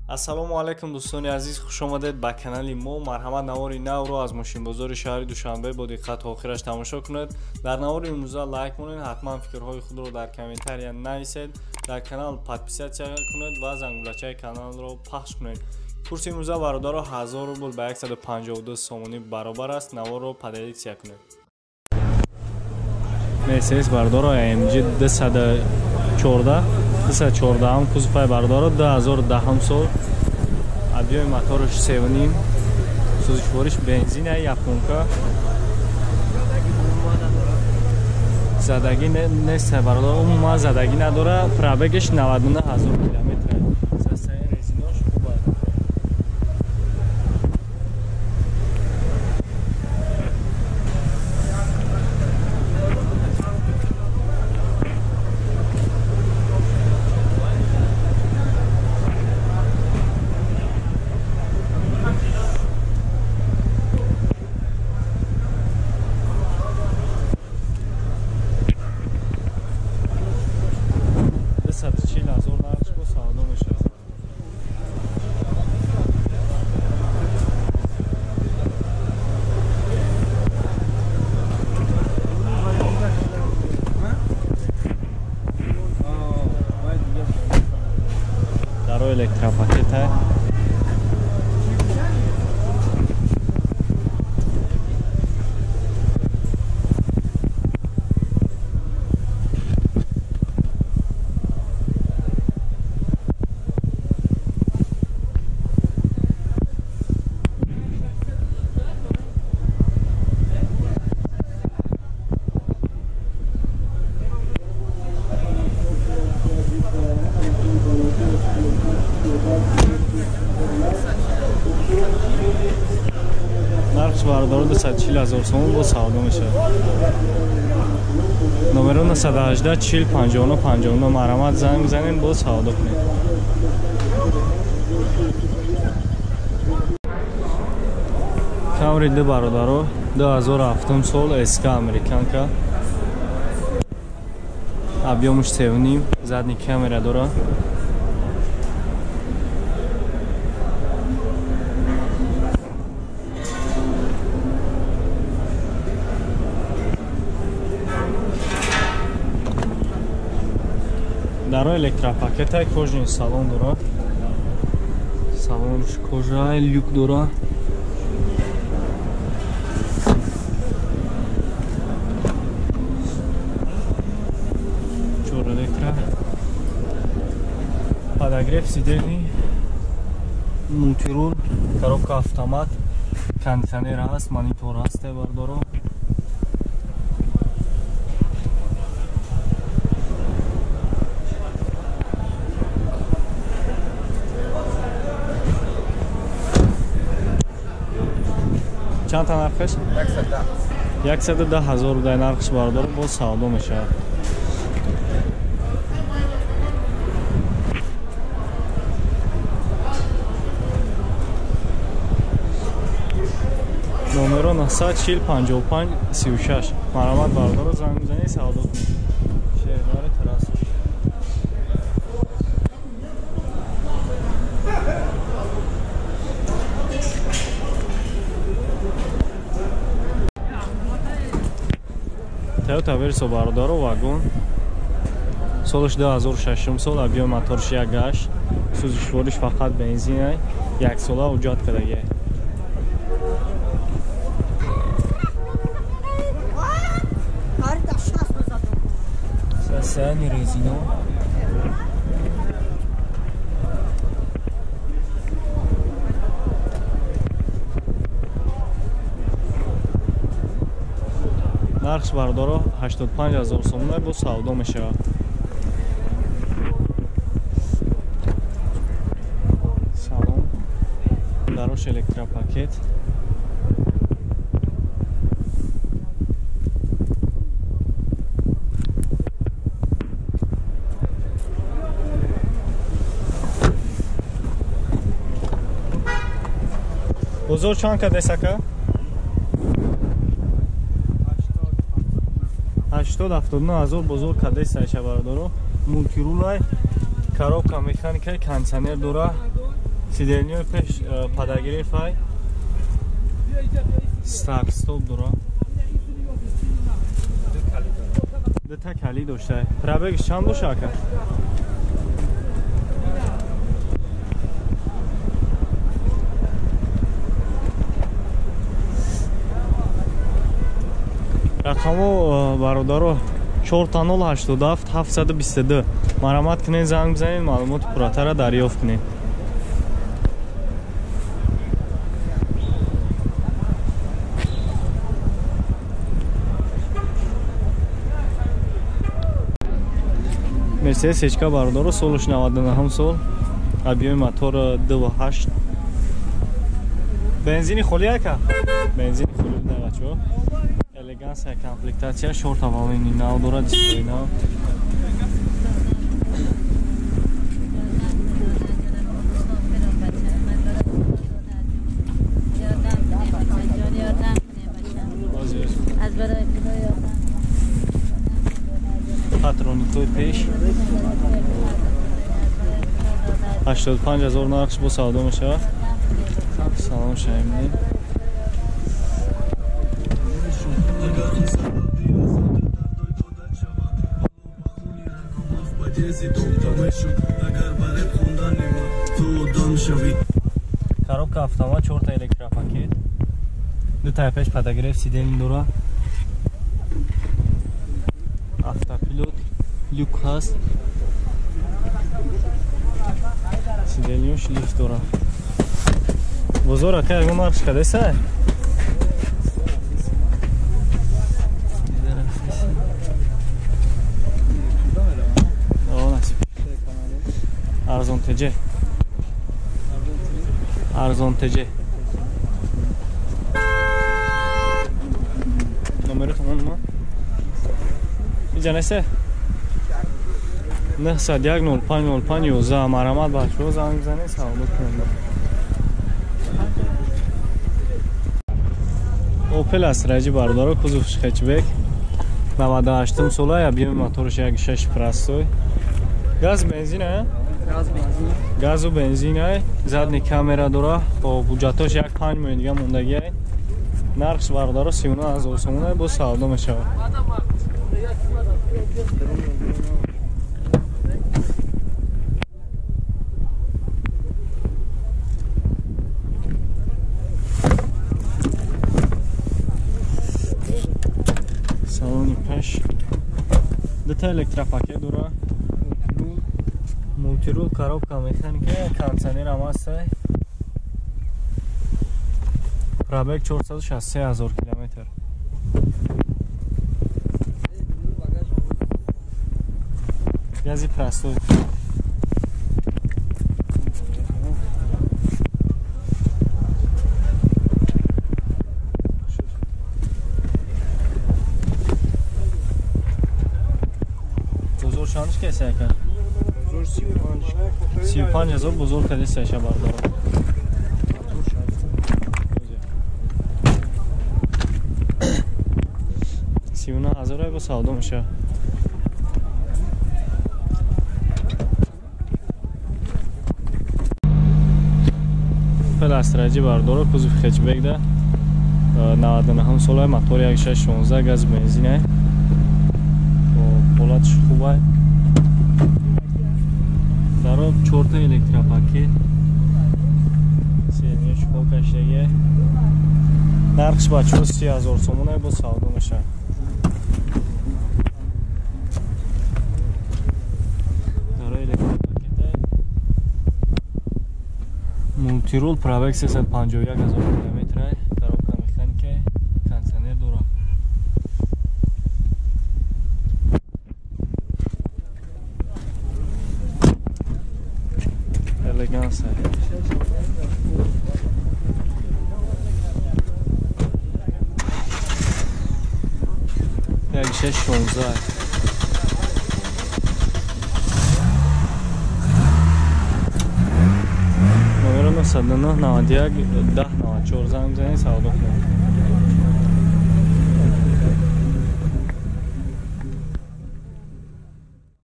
Ассалому алайкум дӯстони азиз, хуш омадед ба канали мо. Марҳамат, навори навро аз мошинбозори шаҳри Душанбе бо диққат то охираш тамошо кунед. Дар навори имрӯза лайк монед, ҳатман фикрҳои худро дар комментария нависед, дар канал подписаться кунед ва зангулачаи каналро пахш кунед. Курси имрӯза бародаро 1000 рубл ба 152 сомонӣ баробар аст. Наворро поделиться кунед. Мерседес бародаро AMG 214 214 кузоваи бародаро 2010 сол, объёми мотораш 3.5, сӯзишвориш бензина, японка, задагӣ нест бародаро, умуман задагӣ надора, пробегаш 99 ҳазор километр. Состояние резинош хуб аст. Электропакета. Нархш бародаро 240 ҳазор сомон бо савдо мешавад. Номеро 918 40 59 59, марҳамат занг бизанед, бо савдо кунед. Камри ду бародаро 2007 сол, СК американка, объёмаш 3.5, задний камера дора. Даро электропакета, кожаный салон дора. Салонш кожа, люк дора. Чор электро. Подогрев сидений, мультирул, коробка автомат, кондиционер ҳаст, монитор ҳаст бардоро. Чанд та нархаш? 110 ҳазор дай нархш бародаро, боз савдо мешавад. Номеро 940 55 36. Марҳамат бародаро занг бизанед, савдо кунед. Шервари трасса. Toyota Verso бародаро вагон, солаш 2006 сол, объём моторш 1.8, сӯзишвориш фақат бензин, як сола ҳуҷҷат кардагиа. Состояние резино. Нархш бародаро 85 ҳазор сомона, бо савдо мешавад. Салон, дарош электропакет. Бозор чанд кадес ака? 80-79 ҳазор бозор кадес айша бародаро. Мультирулай, коробка механикай, кондиционер дора. Сиденьои пеш подогрев ай. Старт стоп дора. Дута калид дошта. Пробегш чанд боша ака? Рақамо бародаро 4087 722. Марҳамат кунед, занг бизанед, маълумоти пурратарро дарёфт кунед. Мерседес Ечка бародаро солш 99 сол, объёми мотор 2.8. Бензини холи ака? Бензини холи буда бачаҳо. Элегансия комплектатсия, шорт аввалини нав дорад, дисплей нав. Патроникои пеш 85 000 нархш бо савдо мешавад. Салом шаимни. Коробка автомат, 4 та электропакет, 2 та пеш подогрев сидений дора, автопилот, люк ҳаст, сиденьёш лифт дора. Бозор ака ягон нархш кадеса? Арзон ТЖ. Арзон ТЖ. Номери тамом ма? Иҷа несе? 901 05 05 11. Марҳамат бачаҳо занг бизанед, савдо кунед. Опел Астра бародаро, кузов хэтчбек 98 сола, объёми моторш 1.6 простой. Газ бензин а? Газу бензин ай, задний камера дора, бо ҳуҷҷатош 1.5 моҳи дига мондагӣ ай. Нархш бародаро 39 000 сомон ай, бо савдо мешавад. Салони пеш дута электропакет дора, мултирул, коробка механика, кондиционер ҳам ҳаст. Пробег 463 000 километр. Гази простой. Бозор чандш кеса ака? 35 000 бозор кадеса аша бардора. 39 000 бо савдо мешавад. Опел Астра бардора, кузов хэтчбек да 99 сола, мотор 1.6 16, газ бензин ай. Ҳолатш хуб ай. Даро 4 та электропакет. Сенёш кокаштаги. Нархш бачаҳо 30 000 сомон ай, бо савдо мешавад. Даро электропакет ай. Мултирул, пробег 351 000 километр ай, коробка механика, кондиционер дора. Элеганс ай. 1.6 16. Номеро 909 91 10 94 занг бизанед, савдо кунед.